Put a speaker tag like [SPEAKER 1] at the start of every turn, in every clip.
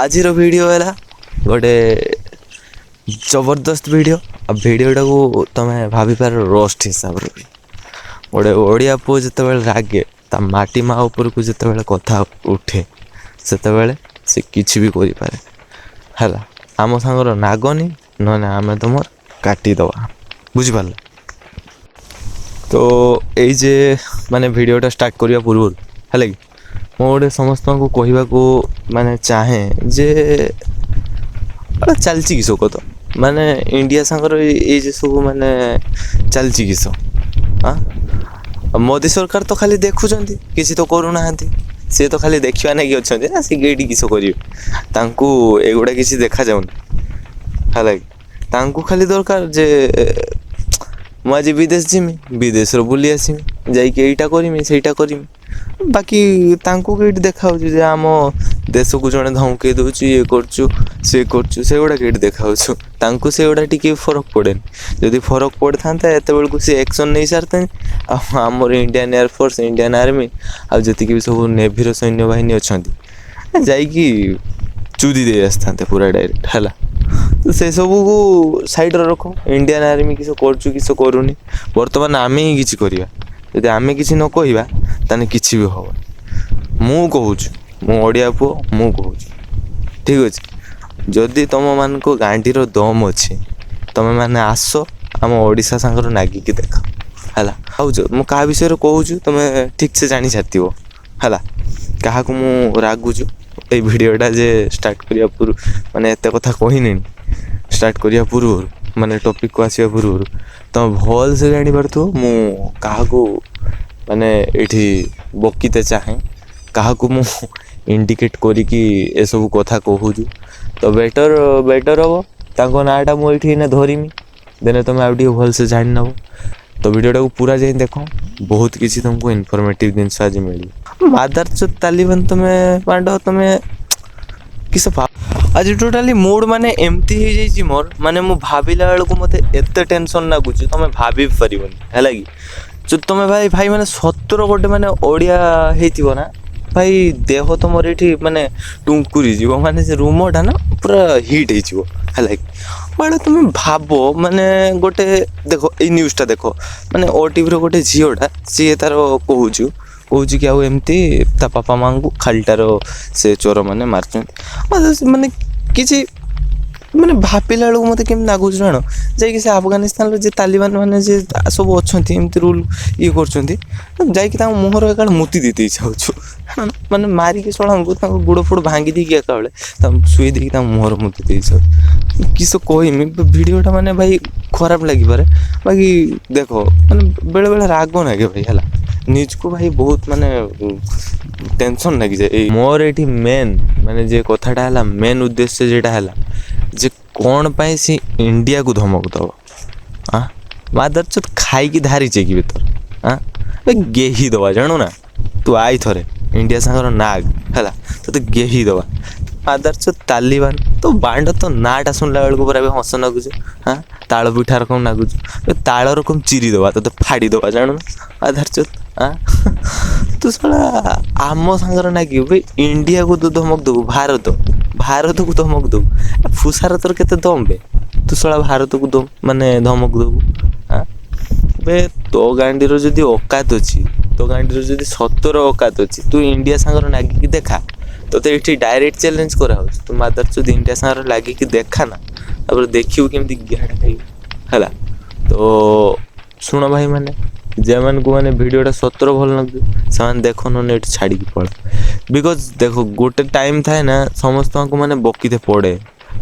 [SPEAKER 1] ଆଜିର ଭିଡ଼ିଓ ହେଲା ଗୋଟେ ଜବରଦସ୍ତ ଭିଡ଼ିଓ। ଆଉ ଭିଡ଼ିଓଟାକୁ ତମେ ଭାବିପାର ରୋଷ୍ଟ ହିସାବରେ ବି। ଗୋଟେ ଓଡ଼ିଆ ପୁଅ ଯେତେବେଳେ ରାଗେ, ତା ମାଟି ମା ଉପରକୁ ଯେତେବେଳେ କଥା ଉଠେ, ସେତେବେଳେ ସେ କିଛି ବି କରିପାରେ। ହେଲା, ଆମ ସାଙ୍ଗର ନାଗନି, ନହେଲେ ଆମେ ତୁମର କାଟିଦେବା, ବୁଝିପାରିଲ ତ? ଏଇ ଯେ ମାନେ ଭିଡ଼ିଓଟା ଷ୍ଟାର୍ଟ କରିବା ପୂର୍ବରୁ, ହେଲା କି, ମୁଁ ଗୋଟେ ସମସ୍ତଙ୍କୁ କହିବାକୁ ମାନେ ଚାହେଁ ଯେ ଏଟା ଚାଲିଛି କିସ କତ? ମାନେ ଇଣ୍ଡିଆ ସାଙ୍ଗର ଏଇ ଯେ ସବୁ ମାନେ ଚାଲିଛି କିସ? ଆଁ, ମୋଦି ସରକାର ତ ଖାଲି ଦେଖୁଛନ୍ତି, କିଛି ତ କରୁନାହାନ୍ତି। ସିଏ ତ ଖାଲି ଦେଖିବା ନାଗି ଅଛନ୍ତି ନା, ସେ ଏଇଠି କିସ କରିବେ? ତାଙ୍କୁ ଏଗୁଡ଼ା କିଛି ଦେଖାଯାଉନି, ହେଲା କି? ତାଙ୍କୁ ଖାଲି ଦରକାର ଯେ ମୁଁ ଆଜି ବିଦେଶ ଯିମି, ବିଦେଶରୁ ବୁଲି ଆସିମି, ଯାଇକି ଏଇଟା କରିମି, ସେଇଟା କରିମି। ବାକି ତାଙ୍କୁ କେଇଠି ଦେଖାହେଉଛି ଯେ ଆମ ଦେଶକୁ ଜଣେ ଧମକେଇ ଦେଉଛି, ଇଏ କରୁଛୁ, ସିଏ କରୁଛୁ? ସେଗୁଡ଼ା କେଇଠି ଦେଖାହେଉଛୁ ତାଙ୍କୁ? ସେଗୁଡ଼ା ଟିକେ ଫରକ ପଡ଼େନି। ଯଦି ଫରକ ପଡ଼ିଥାନ୍ତା, ଏତେବେଳକୁ ସେ ଆକ୍ସନ୍ ନେଇ ସାରିଥାନ୍ତେ। ଆଉ ଆମର Indian air force, Indian army ଆଉ ଯେତିକି ବି ସବୁ ନେଭିର ସୈନ୍ୟବାହିନୀ ଅଛନ୍ତି, ଯାଇକି ଚୁଦି ଦେଇ ଆସିଥାନ୍ତେ ପୁରା ଡାଇରେକ୍ଟ। ହେଲା, ତ ସେସବୁକୁ ସାଇଡ଼୍ରେ ରଖ। ଇଣ୍ଡିଆନ୍ ଆର୍ମି କିସ କରୁଛୁ, କିସ କରୁନି, ବର୍ତ୍ତମାନ ଆମେ ହିଁ କିଛି କରିବା। ଯଦି ଆମେ କିଛି ନ କହିବା, ତାହେଲେ କିଛି ବି ହେବନି। ମୁଁ କହୁଛି, ମୁଁ ଓଡ଼ିଆ ପୁଅ, ମୁଁ କହୁଛି, ଠିକ୍ ଅଛି? ଯଦି ତୁମମାନଙ୍କ ଗାଣ୍ଡିର ଦମ୍ ଅଛି, ତୁମେମାନେ ଆସ, ଆମ ଓଡ଼ିଶା ସାଙ୍ଗରେ ନାଗିକି ଦେଖ। ହେଲା, ଭାବୁଛ ମୁଁ କାହା ବିଷୟରେ କହୁଛୁ, ତୁମେ ଠିକ୍ସେ ଜାଣି ସାରିଥିବ, ହେଲା, କାହାକୁ ମୁଁ ରାଗୁଛୁ। ଏଇ ଭିଡ଼ିଓଟା ଯେ ଷ୍ଟାର୍ଟ କରିବା ପୂର୍ବରୁ, ମାନେ ଏତେ କଥା କହିନିଣି, ଷ୍ଟାର୍ଟ କରିବା ପୂର୍ବରୁ, ମାନେ ଟପିକ୍କୁ ଆସିବା ପୂର୍ବରୁ ତମେ ଭଲସେ ଜାଣିପାରୁଥିବ ମୁଁ କାହାକୁ ମାନେ ଏଇଠି ବକିତେ ଚାହେଁ, କାହାକୁ ମୁଁ ଇଣ୍ଡିକେଟ୍ କରିକି ଏସବୁ କଥା କହୁଛୁ। ତ ବେଟର୍ ହେବ ତାଙ୍କ ନାଁଟା ମୁଁ ଏଇଠି ଏଇନା ଧରିମି, ଦେନେ ତମେ ଆଉ ଟିକେ ଭଲସେ ଜାଣିନେବ। ତ ଭିଡ଼ିଓଟାକୁ ପୁରା ଯାଇ ଦେଖ, ବହୁତ କିଛି ତମକୁ ଇନଫର୍ମେଟିଭ୍ ଜିନିଷ ଆଜି ମିଳିବ। ମାଦାରଚୋଦ ତାଲିବାନ, ତମେ ପାଣ୍ଡ, ତମେ କିସ? ଆଜି ଟୋଟାଲି ମୁଡ୍ ମାନେ ଏମିତି ହେଇଯାଇଛି ମୋର, ମାନେ ମୁଁ ଭାବିଲା ବେଳକୁ ମୋତେ ଏତେ ଟେନସନ୍ ଲାଗୁଛି, ତମେ ଭାବି ବି ପାରିବନି। ହେଲା କି, ଯଦି ତମେ ଭାଇ ମାନେ ସତର ଗୋଟେ ମାନେ ଓଡ଼ିଆ ହେଇଥିବ ନା ଭାଇ, ଦେହ ତମର ଏଇଠି ମାନେ ଟୁଙ୍କୁରି ଯିବ, ମାନେ ସେ ରୁମଟା ନା ପୁରା ହିଟ୍ ହେଇଯିବ। ହେଲା କି, ମାନେ ତମେ ଭାବ, ମାନେ ଗୋଟେ ଦେଖ, ଏଇ ନ୍ୟୁଜ୍ଟା ଦେଖ। ମାନେ ଓଟିଭିର ଗୋଟେ ଝିଅଟା, ସିଏ ତାର କହୁଛି କି ଆଉ ଏମିତି ତା ବାପା ମାଆଙ୍କୁ ଖାଲିଟାର ସେ ଚୋରମାନେ ମାରିଛନ୍ତି। ମାନେ କିଛି ମାନେ ଭାବିଲା ବେଳକୁ ମୋତେ କେମିତି ଲାଗୁଛି ଜାଣ? ଯାଇକି ସେ ଆଫଗାନିସ୍ତାନର ଯେ ତାଲିବାନ ମାନେ ଯେ ସବୁ ଅଛନ୍ତି, ଏମିତି ରୁଲ୍ ଇଏ କରୁଛନ୍ତି, ଯାଇକି ତାଙ୍କ ମୁହଁର ଏକାବେଳେ ମୁତି ଦେଇ ଇଚ୍ଛା ହେଉଛୁ। ମାନେ ମାରିକି ଶଳାଙ୍କୁ ତାଙ୍କ ଗୋଡ଼ ଫୋଡ଼ ଭାଙ୍ଗି ଦେଇକି ଏକାବେଳେ ତାଙ୍କୁ ଶୁଏଇ ଦେଇକି ତାଙ୍କ ମୁହଁରେ ମୁତି ଦେଇ ଇଚ୍ଛା। କିସ କହିମି, ଭିଡ଼ିଓଟା ମାନେ ଭାଇ ଖରାପ ଲାଗିପାରେ, ବାକି ଦେଖ, ମାନେ ବେଳେବେଳେ ରାଗ ଲାଗେ ଭାଇ, ହେଲା, ନିଜକୁ ଭାଇ ବହୁତ ମାନେ ଟେନସନ୍ ଲାଗିଯାଏ। ଏଇ ମୋର ଏଇଠି ମେନ୍ ମାନେ ଯେ କଥାଟା ହେଲା, ମେନ୍ ଉଦ୍ଦେଶ୍ୟ ଯେଟା ହେଲା ଯେ କ'ଣ ପାଇଁ ସେ ଇଣ୍ଡିଆକୁ ଧମକ ଦବ? ଆଁ, ମାଦରଚୋଦ, ଖାଇକି ଧାରିଛେ କି ଭିତର? ଆଁ, ଗେହି ଦବା, ଜାଣୁ ନା? ତୁ I ଥରେ ଇଣ୍ଡିଆ ସାଙ୍ଗର ନାଗ, ହେଲା, ତୋତେ ଗେହି ଦବା। ମାଦରଚୋଦ ତାଲିବାନ, ତୋ ବାଣ୍ଡ, ତୋ ନାଁଟା ଶୁଣିଲା ବେଳକୁ ପୁରା ଏବେ ହସ ଲାଗୁଛୁ। ହଁ, ତାଳ ପିଠା ରକମ ନାଗୁଛୁ, ତାଳ ରକମ ଚିରି ଦବା ତୋତେ, ଫାଡ଼ି ଦବା, ଜାଣୁ ମାଦରଚୋଦ? ଆଁ, ତୁ ଶଳା ଆମ ସାଙ୍ଗରେ ନାଗିବୁ ବେ? ଇଣ୍ଡିଆକୁ ତୁ ଧମକ ଦବୁ? ଭାରତକୁ ଧମକ ଦବୁ? ଫୁସାର ତୋର କେତେ ଦମ ବେ? ତୁ ଶଳା ଭାରତକୁ ମାନେ ଧମକ ଦବୁ? ଆଁ ବେ, ତୋ ଗାଣ୍ଡିର ଯଦି ଅକାତ ଅଛି, ତୋ ଗାଣ୍ଡିର ଯଦି ସତର ଅକାତ ଅଛି, ତୁ ଇଣ୍ଡିଆ ସାଙ୍ଗରେ ନାଗିକି ଦେଖା। ତୋତେ ଏଠି ଡାଇରେକ୍ଟ ଚ୍ୟାଲେଞ୍ଜ କରାହଉଛି। ତୁ ମାଦରଚୋଦ ଇଣ୍ଡିଆ ସାଙ୍ଗରେ ଲାଗିକି ଦେଖା ନା, ତାପରେ ଦେଖିବୁ କେମିତି ଗିହାଟା ଖାଇବୁ। ହେଲା, ତ ଶୁଣ ଭାଇମାନେ, ଯେଉଁମାନଙ୍କୁ ମାନେ ଭିଡ଼ିଓଟା ସତର ଭଲ ଲାଗୁଛି, ସେମାନେ ଦେଖ, ନହେଲେ ଏଠି ଛାଡ଼ିକି ପଳ। Because ଦେଖ, ଗୋଟେ ଟାଇମ୍ ଥାଏ ନା, ସମସ୍ତଙ୍କୁ ମାନେ ବକିତେ ପଡ଼େ,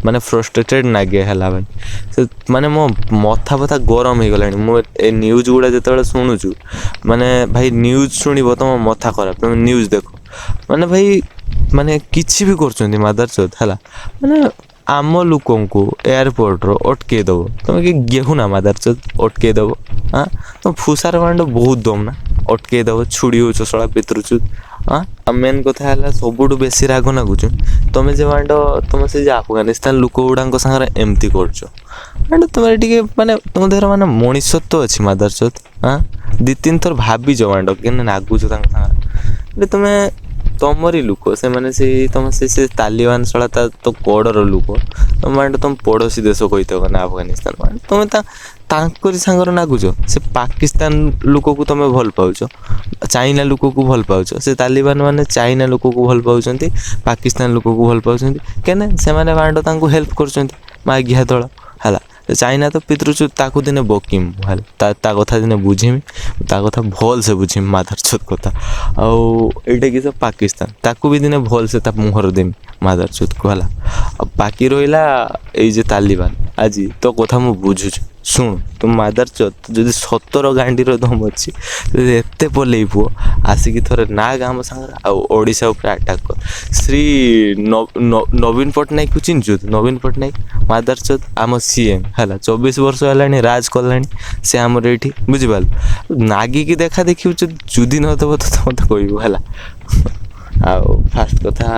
[SPEAKER 1] ମାନେ ଫ୍ରଷ୍ଟ୍ରେଟେଡ଼ ଲାଗେ। ହେଲା ଭାଇ, ସେ ମାନେ ମୋ ମଥା ଫଥା ଗରମ ହେଇଗଲାଣି। ମୁଁ ଏ ନ୍ୟୁଜ୍ ଗୁଡ଼ା ଯେତେବେଳେ ଶୁଣୁଛୁ, ମାନେ ଭାଇ ନ୍ୟୁଜ୍ ଶୁଣିବ ତମ ମଥା ଖରାପ। ତମେ ନ୍ୟୁଜ୍ ଦେଖ, ମାନେ ଭାଇ ମାନେ କିଛି ବି କରୁଛନ୍ତି ମାଦରଚୋଦ। ହେଲା, ମାନେ ଆମ ଲୋକଙ୍କୁ ଏୟାରପୋର୍ଟରୁ ଅଟକେଇ ଦବ, ତମେ କି ଗେହୁନା ମାଦରଚୋଦ? ଅଟକେଇ ଦବ? ଆଁ, ତମ ଫୁସାର ମାଣ୍ଡ ବହୁତ ଦମ ନା ଅଟକେଇ ଦବ? ଛୁଡ଼ି ହଉଛ ଶଳା ପିତୃଚୁଦ। ଆଁ, ମେନ୍ କଥା ହେଲା, ସବୁଠୁ ବେଶୀ ରାଗ ଲାଗୁଛି ତମେ ଯେ ମାଣ୍ଡ, ତମେ ସେ ଯେ ଆଫଗାନିସ୍ତାନ ଲୋକ ଗୁଡ଼ାଙ୍କ ସାଙ୍ଗରେ ଏମିତି କରୁଛ ମାଣ୍ଡ, ତୁମେ ଟିକେ ମାନେ ତୁମ ଦେହରେ ମାନେ ମଣିଷତ୍ୱ ଅଛି ମାଦରଚୋଦ? ଆଁ, ଦୁଇ ତିନି ଥର ଭାବିଛ ମାଣ୍ଡ, କେମିତି ନାଗୁଛ ତାଙ୍କ ସାଙ୍ଗରେ? ତୁମେ ତମରି ଲୋକ ସେମାନେ, ସେଇ ତମ ସେ ତାଲିବାନ ଶଳା ତା ତ କଡ଼ର ଲୋକ। ତମ ତମ ପଡ଼ୋଶୀ ଦେଶ କହିଥିବ ନା ଆଫଗାନିସ୍ତାନ, ତମେ ତା ତାଙ୍କରି ସାଙ୍ଗରେ ନାଗୁଛ। ସେ ପାକିସ୍ତାନ ଲୋକକୁ ତମେ ଭଲ ପାଉଛ, ଚାଇନା ଲୋକକୁ ଭଲ ପାଉଛ। ସେ ତାଲିବାନ ମାନେ ଚାଇନା ଲୋକକୁ ଭଲ ପାଉଛନ୍ତି, ପାକିସ୍ତାନ ଲୋକକୁ ଭଲ ପାଉଛନ୍ତି। କେନେ ସେମାନେ ବାଣ୍ଡ ତାଙ୍କୁ ହେଲ୍ପ କରୁଛନ୍ତି, ମାଗିହା ଦଳ ହେଲା। ଚାଇନା ତ ପିତୃଚୁତ, ତାକୁ ଦିନେ ବକିମ ହେଲା, ତା କଥା ଦିନେ ବୁଝିମି, ତା କଥା ଭଲସେ ବୁଝିମି ମାଦରଚୋଦ କଥା। ଆଉ ଏଇଟା କି ପାକିସ୍ତାନ, ତାକୁ ବି ଦିନେ ଭଲସେ ତା ମୁହଁରେ ଦେମି ମାଦରଚୋଦକୁ ହେଲା। ଆଉ ବାକି ରହିଲା ଏଇ ଯେ ତାଲିବାନ, ଆଜି ତୋ କଥା ମୁଁ ବୁଝୁଛି, ଶୁଣୁ ତୁ ମାଦରଚୋଦ, ଯଦି ସତର ଗାଣ୍ଡିର ଦମ ଅଛି, ଯଦି ଏତେ ପଲେଇ ପୁଅ, ଆସିକି ଥରେ ନାଗ ଆମ ସାଙ୍ଗରେ ଆଉ ଓଡ଼ିଶା ଉପରେ ଆଟାକ୍ କର। ଶ୍ରୀ ନବୀନ ପଟ୍ଟନାୟକକୁ ଚିହ୍ନିଛୁ? ନବୀନ ପଟ୍ଟନାୟକ ମାଦରଚୋଦ ଆମ CM ହେଲା, 24 ବର୍ଷ ହେଲାଣି ରାଜ କଲାଣି ସେ ଆମର ଏଇଠି, ବୁଝିପାରିଲୁ? ନାଗିକି ଦେଖା, ଦେଖିବୁ ଯଦି ଚୁଦି ନଦେବ ତ ମୋତେ କହିବୁ ହେଲା। ଆଉ ଫାଷ୍ଟ କଥା,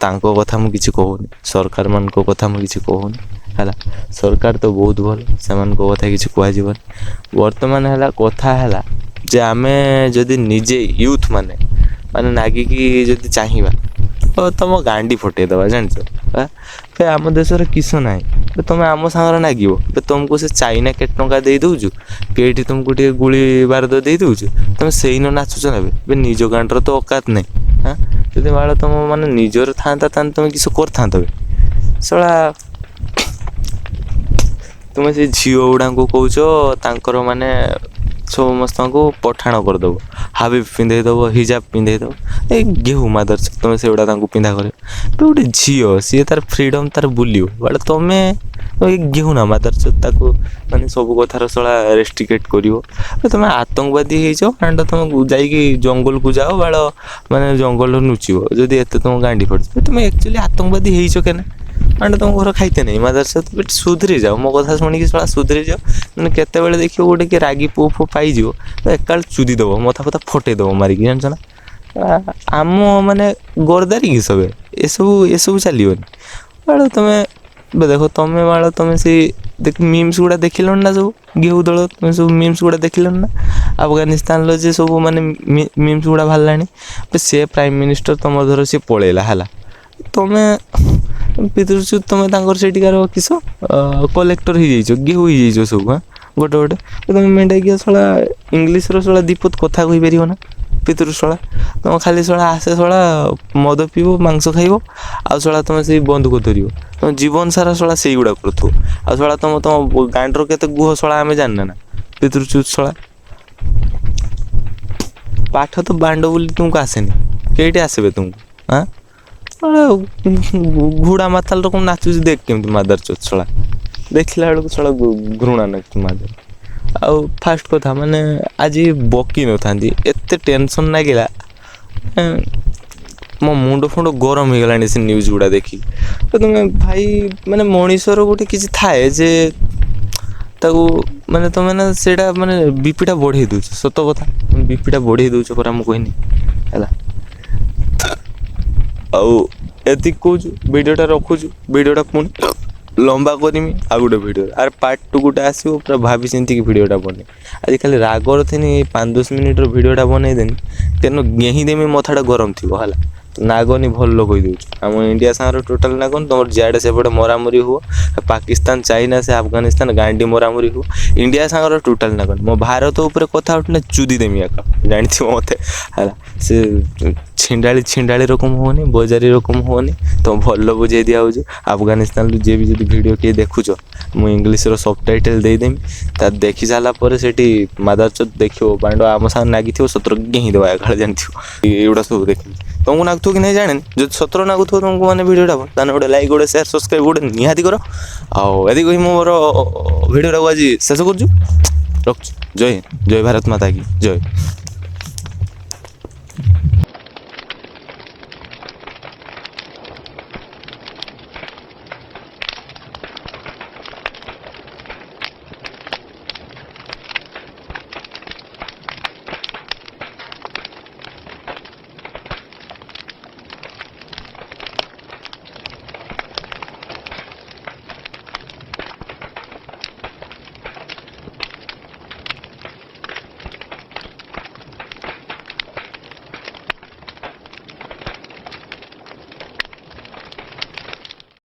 [SPEAKER 1] ତାଙ୍କ କଥା ମୁଁ କିଛି କହୁନି, ସରକାରମାନଙ୍କ କଥା ମୁଁ କିଛି କହୁନି ହେଲା। ସରକାର ତ ବହୁତ ଭଲ, ସେମାନଙ୍କ କଥା କିଛି କୁହାଯିବନି। ବର୍ତ୍ତମାନ ହେଲା କଥା ହେଲା ଯେ ଆମେ ଯଦି ନିଜେ ୟୁଥ୍ ମାନେ ମାନେ ନାଗିକି ଯଦି ଚାହିଁବା ତ ତମ ଗାଣ୍ଡି ଫଟେଇଦେବା, ଜାଣିଛ? ଆମ ଦେଶରେ କିସ ନାହିଁ? ତମେ ଆମ ସାଙ୍ଗରେ ନାଗିବ, ତମକୁ ସେ ଚାଇନା କେତେ ଟଙ୍କା ଦେଇ ଦେଉଛୁ କି ଏଇଠି ତମକୁ ଟିକେ ଗୁଳି ବାରୁଦ ଦେଇ ଦେଉଛୁ, ତମେ ସେଇନ ନାଚୁଛ ନେବେ। ଏବେ ନିଜ ଗାଣ୍ଡର ତ ଅକାତ ନାହିଁ। ହାଁ, ଯଦି ବାଳ ତମ ମାନେ ନିଜର ଥାନ୍ତା, ତାହେଲେ ତମେ କିସ କରିଥାନ୍ତ ବେ ଶଳା? ତୁମେ ସେ ଝିଅ ଗୁଡ଼ାଙ୍କୁ କହୁଛ ତାଙ୍କର ମାନେ ସମସ୍ତଙ୍କୁ ପଠାଣ କରିଦେବ, ହାବିବ ପିନ୍ଧେଇ ଦେବ, ହିଜାବ ପିନ୍ଧେଇ ଦେବ। ଏଇ ଗେହୁ ମାଦର, ତମେ ସେଗୁଡ଼ା ତାଙ୍କୁ ପିନ୍ଧା କରିବ? ଗୋଟେ ଝିଅ ସିଏ ତାର ଫ୍ରିଡ଼ମ୍ ତାର ବୁଲିବ ବାଳେ, ତମେ ଗେହୁ ନା ମାଦର, ତାକୁ ମାନେ ସବୁ କଥାର ଶଳା ରେଷ୍ଟ୍ରିକେଟ୍ କରିବ। ତମେ ଆତଙ୍କବାଦୀ ହେଇଛ କାଣ୍ଡ, ତମେ ଯାଇକି ଜଙ୍ଗଲକୁ ଯାଅ ବାଳ, ମାନେ ଜଙ୍ଗଲରେ ଲୁଚିବ ଯଦି ଏତେ ତମ ଗାଣ୍ଡି ଫାଟୁଛି। ତମେ ଆକ୍ଚୁଆଲି ଆତଙ୍କବାଦୀ ହେଇଛ କେନେ ମାନେ ତମ ଘର ଖାଇତେ ନାହିଁ ମାଦର। ସୁଧରି ଯାଅ, ମୋ କଥା ଶୁଣିକି ଶଳା ସୁଧରି ଯାଅ। ମାନେ କେତେବେଳେ ଦେଖିବ ଗୋଟେ କିଏ ରାଗି ପୁଅ ଫୁଅ ପାଇଯିବ ତ ଏକାଳେ ଚୁଦି ଦେବ, ମଥା ଫଥା ଫଟେଇ ଦେବ ମାରିକି, ଜାଣିଛ ନା? ଆମ ମାନେ ଗରଦାରି କି ସବେ ଏସବୁ ଏସବୁ ଚାଲିବନି ବାଳ। ତମେ ଦେଖ, ତମେ ବାଳ ତମେ ସେଇ ଦେଖ ମିମ୍ସ ଗୁଡ଼ା ଦେଖିଲଣି ନା ସବୁ? ଗେହୁ ଦଳ, ତମେ ସବୁ ମିମ୍ସ ଗୁଡ଼ା ଦେଖିଲଣି ନା? ଆଫଗାନିସ୍ତାନର ଯେ ସବୁ ମାନେ ମିମ୍ସ ଗୁଡ଼ା ବାହାରିଲାଣି। ସେ ପ୍ରାଇମ୍ ମିନିଷ୍ଟର ତମର ଧର ସିଏ ପଳେଇଲା ହେଲା, ତମେ ପିତୃଚୁତ ତମେ ତାଙ୍କର ସେଇଠିକାର କିସ କଲେକ୍ଟର ହେଇଯାଇଛ, ଗେହୁ ହେଇଯାଇଛ ସବୁ। ହଁ, ଗୋଟେ ଗୋଟେ ତମେ ମେଣ୍ଢାକିଆ ଶଳା, ଇଂଲିଶର ଶଳା ଦିପଦ କଥା କହିପାରିବ ନା ପିତୃ ଶଳା? ତମ ଖାଲି ଶଳା ଆସେ ଶଳା ମଦ ପିଇବ, ମାଂସ ଖାଇବ, ଆଉ ଶଳା ତମେ ସେଇ ବନ୍ଧୁକ ଧରିବ। ତମ ଜୀବନ ସାରା ଶଳା ସେଇଗୁଡ଼ା କରୁଥିବ। ଆଉ ଶଳା ତମ ତମ ଗାଣ୍ଡର କେତେ ଗୁହ ଶଳା ଆମେ ଜାଣିନେ ନା ପିତୃଚୁତ ଶଳା? ପାଠ ତ ବାଣ୍ଡ ବୋଲି ତୁମକୁ ଆସେନି, କେଇଠି ଆସିବେ ତୁମକୁ? ଆଁ, ଘୋଡ଼ା ମାତାଲ ରକମ ନାଚୁଛି ଦେଖ କେମିତି ମାଦର ଚୋଦ ଶଳା, ଦେଖିଲା ବେଳକୁ ଶଳା ଘୃଣା ନାଗୁଛି ମାଦର। ଆଉ ଫାଷ୍ଟ କଥା ମାନେ ଆଜି ବକି ନଥାନ୍ତି, ଏତେ ଟେନସନ୍ ଲାଗିଲା, ମୋ ମୁଣ୍ଡ ଫୁଣ୍ଡ ଗରମ ହେଇଗଲାଣି ସେ ନ୍ୟୁଜ୍ ଗୁଡ଼ା ଦେଖି। ତ ତୁମେ ଭାଇ ମାନେ ମଣିଷର ଗୋଟେ କିଛି ଥାଏ ଯେ ତାକୁ ମାନେ ତୁମେ ନା ସେଇଟା ମାନେ ବିପିଟା ବଢ଼େଇ ଦେଉଛ। ସତ କଥା, ତୁମେ ବିପିଟା ବଢ଼େଇ ଦେଉଛ ପରା ମୁଁ କହିନି ହେଲା। ଆଉ ଏତିକି କହୁଛୁ, ଭିଡ଼ିଓଟା ରଖୁଛୁ। ଭିଡ଼ିଓଟା ପୁଣି ଲମ୍ବା କରିମି ଆଉ ଗୋଟେ ଭିଡ଼ିଓ, ଆର ପାର୍ଟ 2 ଗୋଟେ ଆସିବ। ପୁରା ଭାବି ଚିନ୍ତିକି ଭିଡ଼ିଓଟା ବନେଇ। ଆଜିକାଲି ରାଗର ଥିନି, 5-10 ମିନିଟ୍ର ଭିଡ଼ିଓଟା ବନେଇଦେନି, ତେଣୁ ଗେହିଁ ଦେମି, ମଥାଟା ଗରମ ଥିବ ହେଲା। ନାଗନି, ଭଲ କହିଦେଉଛୁ, ଆମ ଇଣ୍ଡିଆ ସାଙ୍ଗରେ ଟୋଟାଲ୍ ନାଗନି। ତମର ଯିଆଡ଼େ ସେପଟେ ମରାମରି ହୁଅ, ପାକିସ୍ତାନ, ଚାଇନା, ସେ ଆଫଗାନିସ୍ତାନ ଗାଣ୍ଡି ମରାମରି ହୁଅ, ଇଣ୍ଡିଆ ସାଙ୍ଗରେ ଟୋଟାଲ୍ ନାଗନି। ମୋ ଭାରତ ଉପରେ କଥା ଉଠିଲେ ଚୁଦି ଦେମି ଏକା, ଜାଣିଥିବ ମୋତେ ହେଲା। ସେ ଛିଣ୍ଡାଳି ଛିଣ୍ଡାଳି ରକମ ହୁଅନି, ବଜାରୀ ରକମ ହୁଅନି, ତମ ଭଲ ବୁଝେଇ ଦିଆହେଉଛି। ଆଫଗାନିସ୍ତାନରୁ ଯିଏ ବି ଯଦି ଭିଡ଼ିଓ କିଏ ଦେଖୁଛ, ମୁଁ ଇଂଲିଶର ସବ୍ ଟାଇଟେଲ୍ ଦେଇଦେମି, ତା ଦେଖି ସାରିଲା ପରେ ସେଠି ମାଦାରଚୋଦ ଦେଖିବ ବାଣ୍ଡ ଆମ ସାଙ୍ଗରେ ନାଗିଥିବ, ସତର ଗେହିଁ ଦେବା ଏକାଳେ, ଜାଣିଥିବ। ଏଇଗୁଡ଼ା ସବୁ ଦେଖିବି ତମକୁ ନାଗୁଥିବ କି ନାହିଁ ଜାଣେନି। ଯଦି ସତର ନାଗୁଥିବ ତମକୁ ମାନେ ଭିଡ଼ିଓଟା, ତାହେଲେ ଗୋଟେ ଲାଇକ୍, ଗୋଟେ ସେୟାର, ସବସ୍କ୍ରାଇବ୍ ଗୋଟେ ନିହାତି କର। ଆଉ ଏତିକି କହି ମୁଁ ମୋର ଭିଡ଼ିଓଟାକୁ ଆଜି ଶେଷ କରୁଛୁ, ରଖୁଛୁ। ଜୟ ହିନ୍ଦ, ଜୟ ଭାରତ ମାତା କି ଜୟ।